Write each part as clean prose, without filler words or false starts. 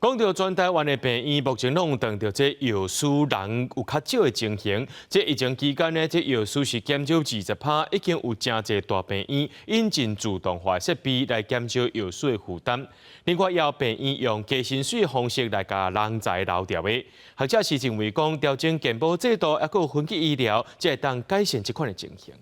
講到全台灣的病院，目前攏有當著這藥師人有較少的情形。這疫情期間呢，這藥師是減少20%，已經有誠濟大病院引進自動化設備來減少藥師的負擔。另外，也有病院用加薪水的方式來共人才留牢的。學者是認為講，調整健保制度，抑閣有分級醫療，才會當改善這款的情形。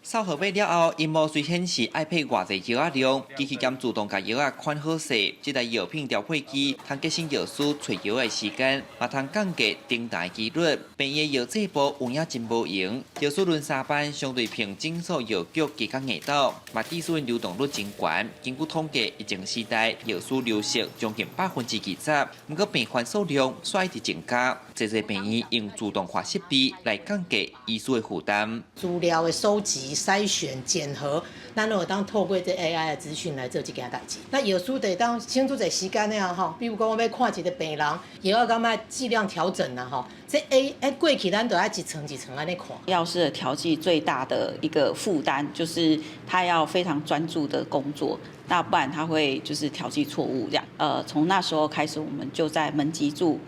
掃號碼了後，螢幕隨顯示愛配偌濟藥仔量，機器兼自動共藥仔款好勢。這台藥品調配機，通節省藥師揣藥的時間，嘛通降低等待的機率。病院藥劑部有影真無閒，藥師輪三班，相對平診所藥局加工硬鬥，嘛致使流動率真懸。根據統計，疫情時代藥師流失將近20%，毋過病患數量煞一直增加，濟濟病院用自動化設備來降低醫師的負擔。資料的收集、篩選、檢核，咱攏會當透過這 AI 的資訊來做這件代誌。那藥師會當省出濟時間的啊吼，比如講我欲看一个病人，藥仔敢愛劑量調整啊吼，這 A 欸過去咱都愛一層一層按呢看。藥師的調劑最大的一個負擔，就是他要非常專注的工作，那不然他會就是調劑錯誤這樣。從那時候開始，我們就在門急住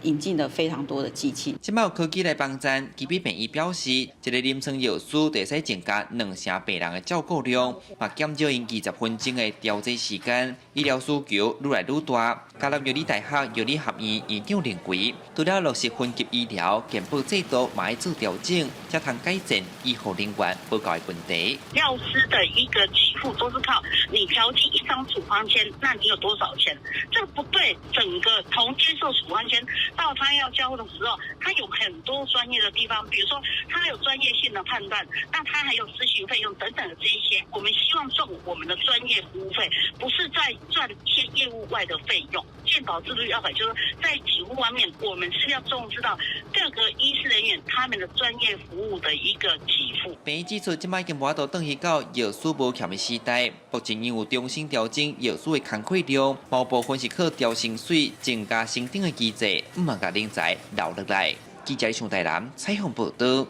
引進了非常多的機器。這擺有科技來幫贊，基比病院表示，一个臨床藥師會使增加兩成病人的照顧量，嘛減少𪜶20分鐘的調劑時間。醫療需求愈來愈大，嘉南藥理大學藥理學院院長認為，除了落實分級醫療、健保制度，嘛愛做調整，才通改善醫護人員無夠的問題。藥師的一個給付都是靠你調劑一張處方箋，那你有多少錢？這個不對，整個從接受處方箋到他要交的時候，他有很多專業的地方，比如說他有專業性的判斷，那他還有諮詢費用等等的這一些。我們希望賺我們的專業服務費，不是在賺一些業務外的費用。健保制度要改，就是在給付方面，我們是要重視到各個醫師人員他們的專業服務的一個給付。病院指出，這擺已經無法度轉去到藥師無欠的時代，目前因有重新調整藥師的工課量，某部分是靠調薪水、增加薪等的機制，毋通共人才留落來。記者上台南採訪報道。